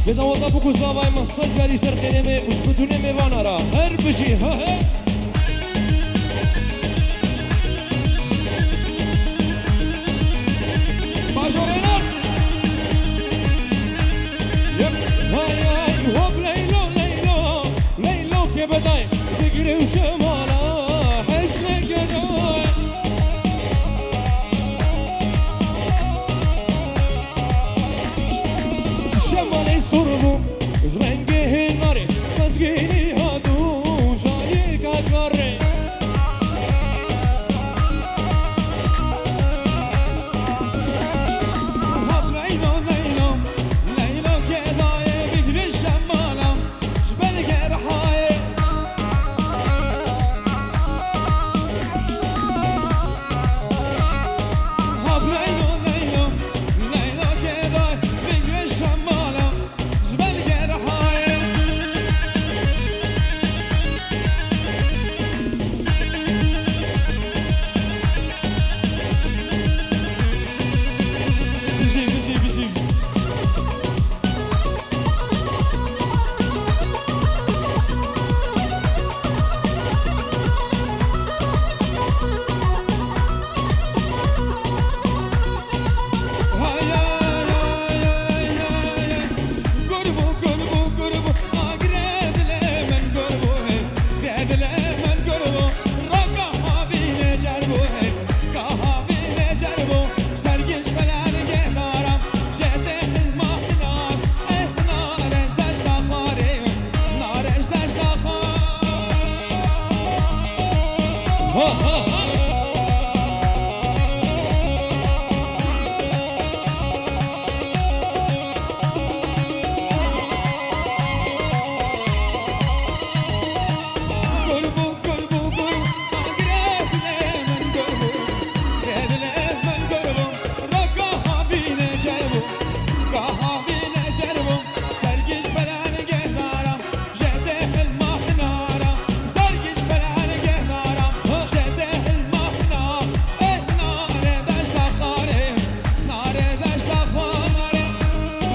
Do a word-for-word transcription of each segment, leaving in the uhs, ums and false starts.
Bêdaweta bûk û zavayê me sed carî ser xêrê me û ji bitunê mêvana re. Her bijî, he he. Bajorênan. Yek, hay hay, hop Leylo, Leylo, Leylo kê bedayê, digire û şemala, hesne gedayê. Şemalê sor bû, ji rengê hênarê, xezgînî hat û çayê kakarê. Hop Leylo, Leylo, Leylo kê dayê, bigrin şemala. Ji belge rihayê. Hop Leylo, Leylo, Leylo kê dayê, bigrin şemala. Ji belge rihayê. Bijî, bijî, bijî.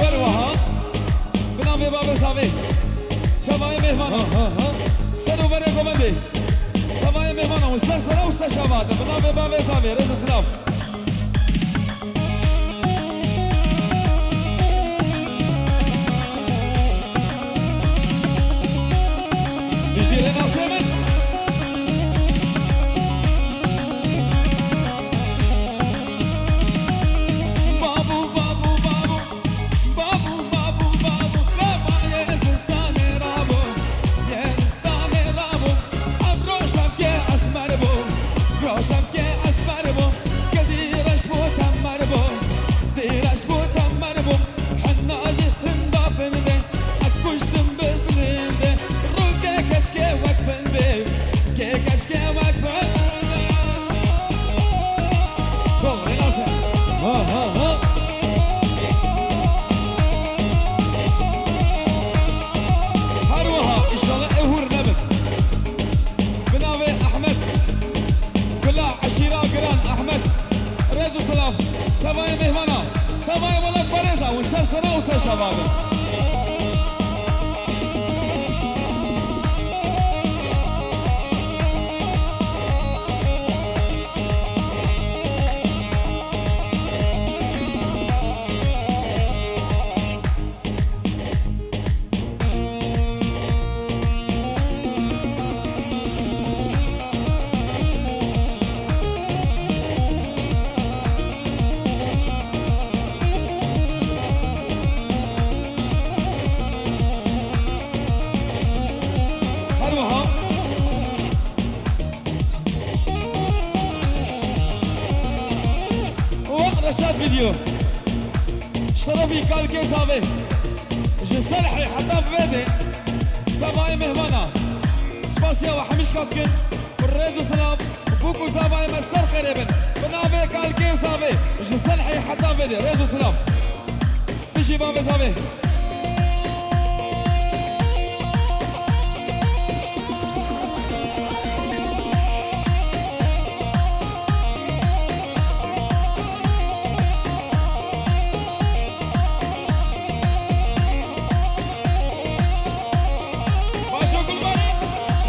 Wer wiha, bi navê bavê zavê, çavayê mêhmana. Ha, ha, ha. Ser û berê govendê. Çavayê mêhmana, hûn ser sera û ser şeva hatin. Bi navê bavê zavê, rêz û silav. Bijî rênasê min. Babû, babû, babû. Babû, babû, babû. Leva yê zistanê rabû. Yê zistanê rabû. Ev rojevkê esmer bû. Rojevkê esmer bû. Kezî reş bû, temer bû. Zî reş bû, temer bû. Hena jî hinda fin bê. Ez kuştim bilbilên bê. Rûkê keşkê wek bin bê. Kê keşkê wek bin bê. Sol, rênase. Ha, ha, ha. Her wiha, înşallah ew hûr nebin. Bi navê Ehmed. Bila eşîra giran Ehmed. Rêz û silav. Tevayê mêhmana. Tevayê welat parêza. Hûn ser sera û ser şeva bin. Her wiha Waq Reşad Video. Ji terefî Kalkê Zavê. Ji Selhê heta Vêdê. Tevayê mêhmana. Spasiya we hemîşka dikin. Rêz û silav. Bûk û zavayê me ser xêrê bin. Bi navê Kalkê Zavê. Ji Selhê heta Vêdê. Rêz û silav. Bijî bavê zavê.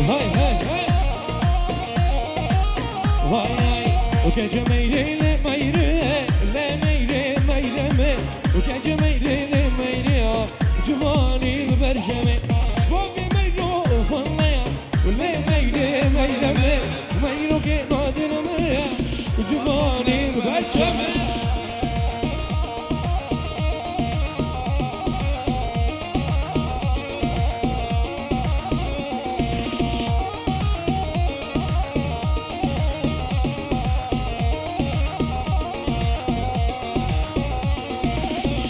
Hey, hey, hey. Vay, ay. O keçe meyre le meyre, le meyre, meyre me. O keçe meyre le meyre ya. Civanî berşeme. Vavê meyro fanlaya. Le meyre, meyre me. Meyro ke nadin me ya. Civanî berşeme.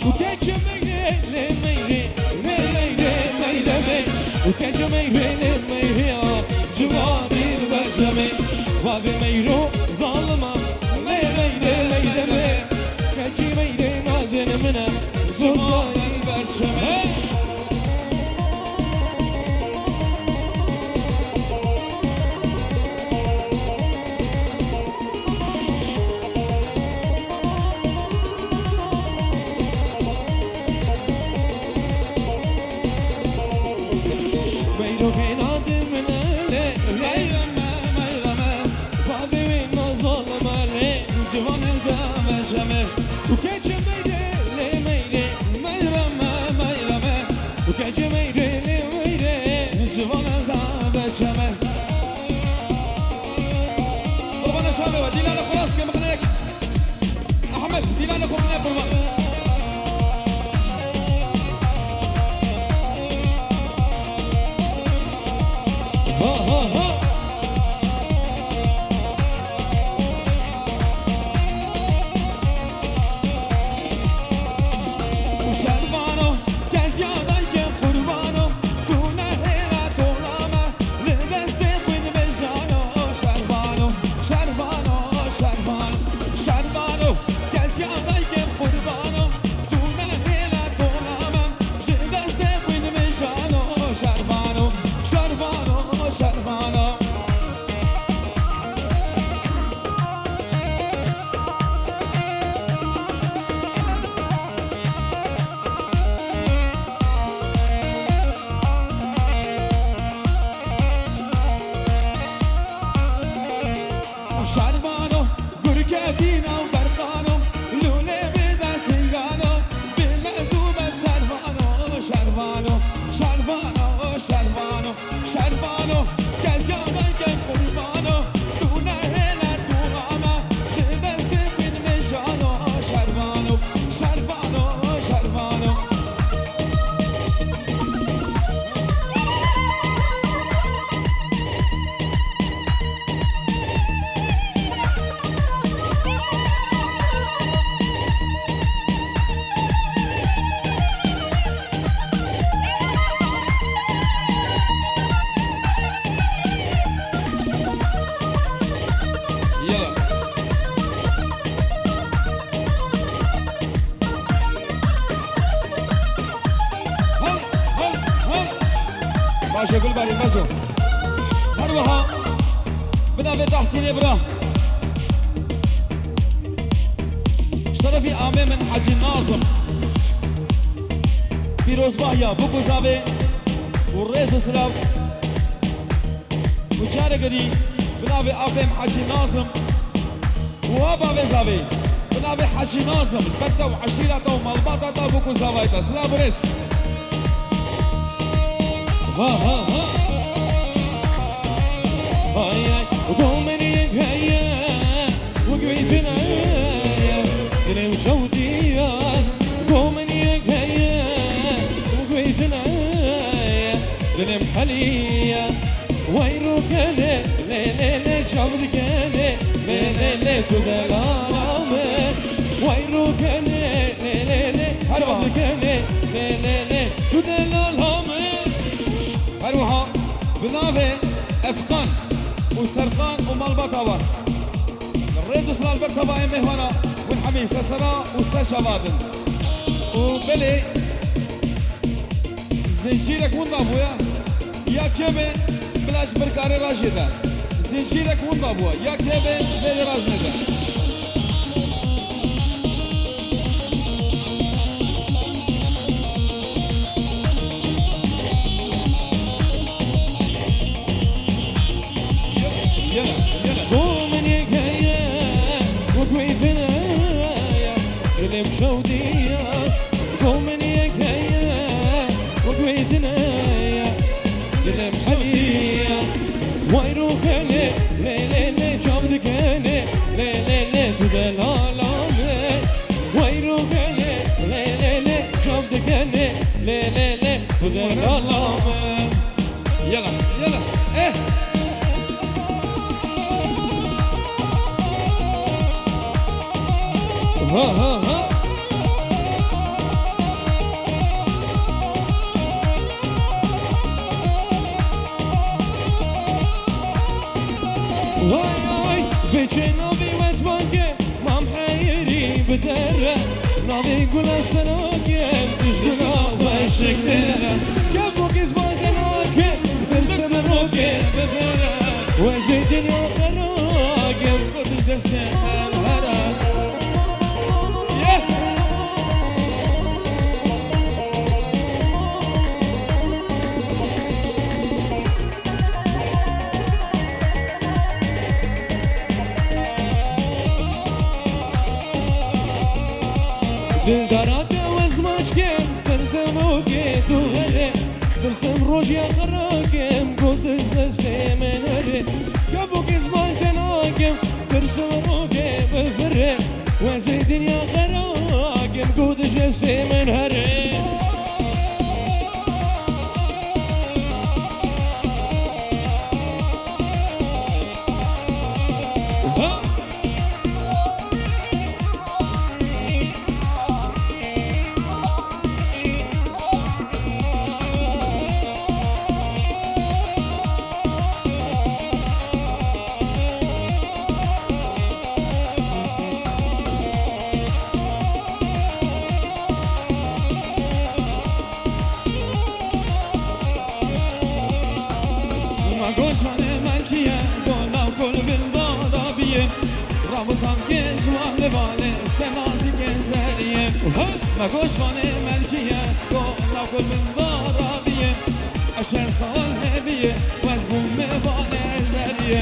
Û keçê meyre, lê meyre, lê meyre, meyre me. Û keçê meyre, lê meyre ya, ciwanî li ber cemê. Vavê meyro zalima, lê meyre, meyre me. Keçê meyre nadin min e, ciwanî li ber cemê. Meyro keyna dil min ele, meyreme, meyreme. Bavê wê nazolime lê, ciwanê de veşeme. Û keçê meyre, lê meyre, meyreme, meyreme. Û keçê meyre, lê meyre, ciwanê de veşeme. Qurbana şavê we, dîlana xwe rast ke, mixneyek. Ahmet, dîlanê xwe bine qurban. Ha, ha, ha. Şervano, tezya dayke qurbano, tu ne hêla tola me, li destê xwîn vejano. Şervano, şervano, şervano, şervano. Tezya dayke qurbano, tu ne hêla tola me, ji destê xwîn vejano. Şervano, şervano, şervano. Şervano, gurketî nav berxano, lûlê bide singano, bi lez û be şervano, şervano, şervano, şervano, şervano, kezyaneke qurbano, tu ne hêle tu ame, ji destê xwîn vejano, şervano, şervano, şervano. Yala. Hol, hol, hol. Baş e Gulbarîn, baş e. Her wiha bi navê Tahsînê bira. Ji terefî amê min Hecî Nazim. Pîrozbahiya bûk û zavê û rêz û silav. Û careke dî bi navê apê min Hecî Nazim. Û a bavê zavê, bi navê Hecî Nazim, li ber te û eşîra te û malbata te, bûk û zavayê te. Silav û rêz. Ha, ha, ha. Hay, hay. Go min yek heye, wek wî tune ye. Dilê min şewtiye. Go min yek heye, wek wî tune ye. Dilê min heliye. Wey rokene, lê, lê, lê, çav dikene, lê, lê, lê, tu delala me. Wey rokene, lê, lê, lê, çav dikene, lê, lê, lê, tu delala me. Her wiha bi navê Efqan û Serqan û malbata wan. Rêz û silav li ber tevayê mêhwana Gulhemî, sersera û serçava din. Û belê, zincîrek winda bûye, ya kêm e bila ji ber karê rajê de. Zincîrek winda bûye, ya kêm e ji vê rê rajê de. Hediye. Way ruhene, lê, lê, lê, çav dikene, lê, lê, lê, tu delala me. Way ruhene, lê, lê, lê, çav dikene, lê, lê, lê, tu delala me. Yala, yala, eh. Ha, ha, ha. Vay, vay, beçe navê wezmake, mam heyirî bidere, navê gula serake, tij gula xweşik dere. Kevokê zmake nake, birse min roke bibere, wezê dinya xerake, gotiş destê her here. Yeah! Dildara te wez maçke, tirsim û kê tu here. Tirsim rojya xirakim, gotiş destê min here. Kevokê zman te nakim, tirsim rokê bifire. Wezê dinya xerakim, gotiş destê min here. Ma goşmanê melkiye, gola kul bin dara biye. Ramazan ke ji wan li vale, te nazî ke zeriye. Ma goşmanê melkiye, gola kul bin dara biye. Eşer sal heviye, wez bû me vale zeriye.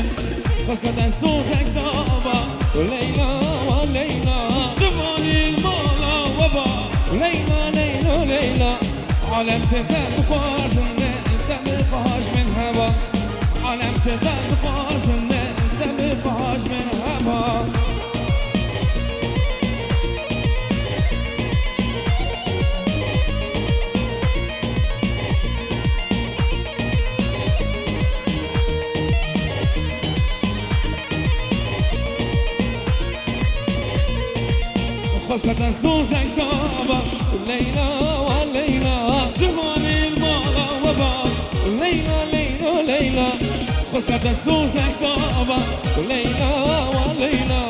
Xwezka te sozek dava, Leyla, wa Leyla. Civanî mala we ba. Leyla, Leyla, Leyla. Alem te te dixwazin, te bixwaz min heva. Alem te te dixwazin, te bixwaz min heva. Xwezka te sozek dava, Leyla, wa Leyla. Civanê mala we ba. Leyla, Leyla, Leyla. Xwezka te sozek dava, Leyla, wa Leyla.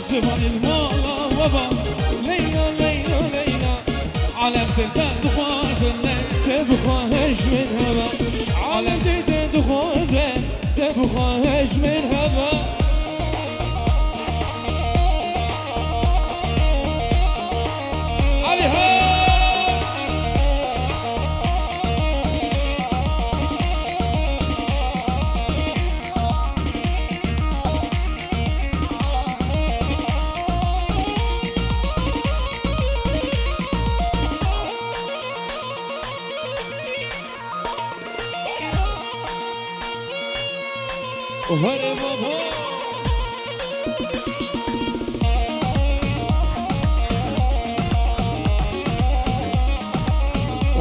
Civanê mala we ba. Leyla, Leyla, Leyla. Alem te te dixwazin, te bixwaz min heva. Alem te te dixwaze, te bixwaz min heva. Alî ho! Here baba.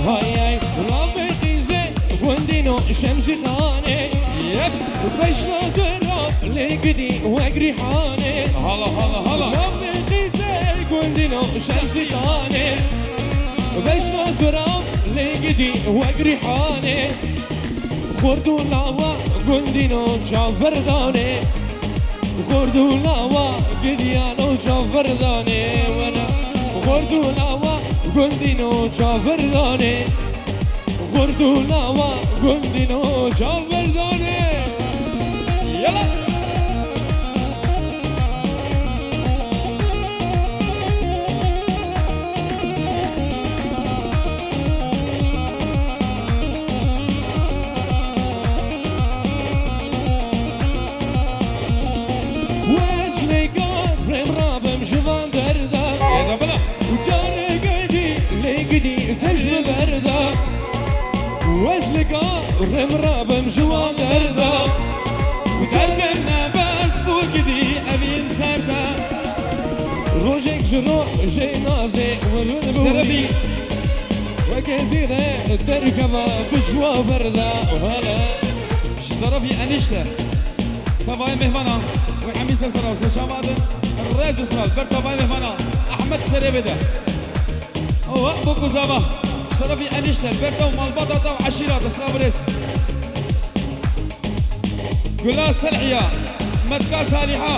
Hay hay, ravê qîzê gundîno Şemsîxanê. Yep. Beşna zira lê gidî wek rîhanê. Hala, hala, hala. Ravê qîzê gundîno Şemsîxanê. Beşna zira lê gidî wek rîhanê. Xurt û lawa gundîno çavbirdanê. Xurt û lawa gidiyano çavbirdanê wena. Xurt û lawa gundîno çavbirdanê. Xurt û lawa gundîno çavbirdanê. Yala! Wezlê kar rêm rabim ji van derda. Êda bila. Kar gidî lê gidî te ji min berda. Wezlê Rem rabim ji wan derda. Û derdê me bes bû gidî evîn ser de. Rojek ji rojê nazê wirin bû. Şerefî. Weke dîre derkeva bi ji wa berda. Hele. Ji terefî enişte. Tevayê mêhvana. Wê hemî ser sera ser şava din. Rêz û spas. Ber tevayê mêhvana. Ehmed serê bide. Ewa, bûk û zava. Şerefî enişte, berda û malbata te û eşîra te, silav û rêz. Gula Selhiya, Metka Saliha.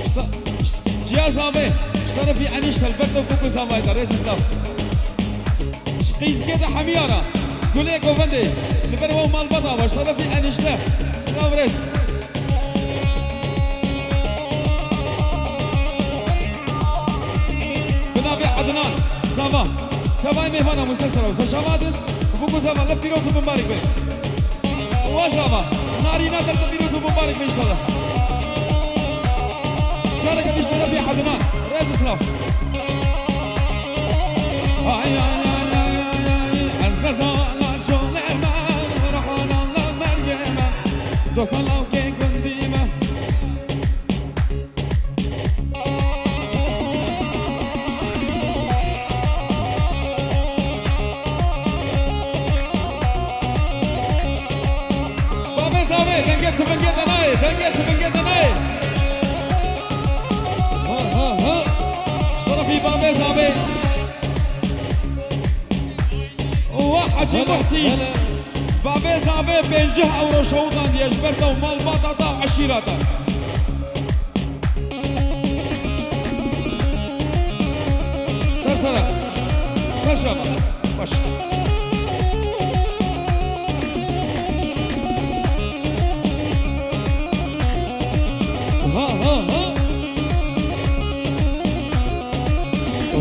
Şta-, şt-, Ciya Zavê, şerefî enişte, berda û bûk û zavayê te, rêz û silav. Ji qîzikê de hemiyara, Gulê Govendê, li ber we û malbata we, şerefî enişte, silav û rêz. Bi navê Ednan, Zava. Tevayê mêvana min ser sera, ser şava din. Bûk û zava, lef pîroz û bimbarek be. Wa zava, narîna te pîroz û bimbarek be înşallah. Careke dî ji terefî Ednan, rêz û silav. Ay, ay, ay, ay, ay, ay. Ez nezana şolê me, rehana me, mergê me. Dostan lawkê gundî me. Bavê Zavê, dengê tivingê de nayê, dengê tivingê de nayê. Ha, ha, ha. Ji terefî Bavê Zavê. Wa Hecî Hele, Muhsîn. hele. Bavê Zavê pêncî ewro şewdan diye ji ber te û malbata te û eşîra te. Ser sera. Ser şeva. Baş. Ha, ha, ha.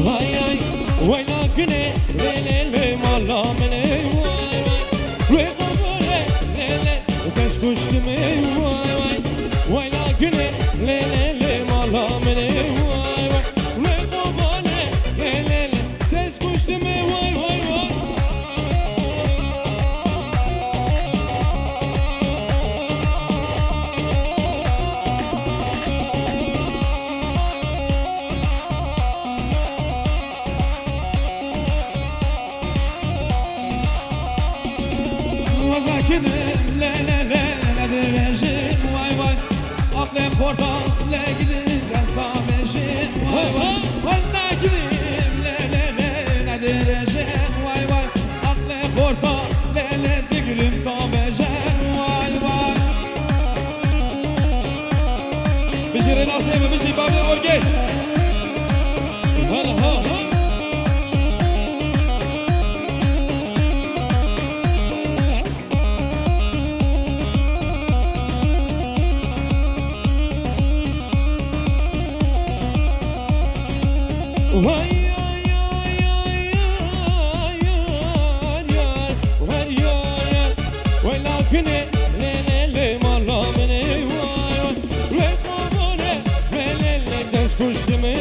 Vay ay, vay la gine, le, le, le, mala mine, vay, vay. Wê xebere, le, le, kes kuştime, vay, vay. Vay la gine, le, le, le, mala mine, vay, vay. Wê xebere, le, le, le, kes kuştime, vay, vay, vay. Wazakinim le le le ne direjim vay vay. Aqlê xorta le gidin desta vejim vay vay. Wazakinim le le le ne direjim vay vay. Aqlê xorta le le digirim ta vejim vay vay. Bijî rênasê min, bijî bavê Orgê. Hele ha ha. Vay, ay, ay, ay, ay, ay, ay, ay, ay, ay. Vay, lakine, le, le, le, mala mine, vay, vay. Vay, kabane, le, le, le, dest kuştime,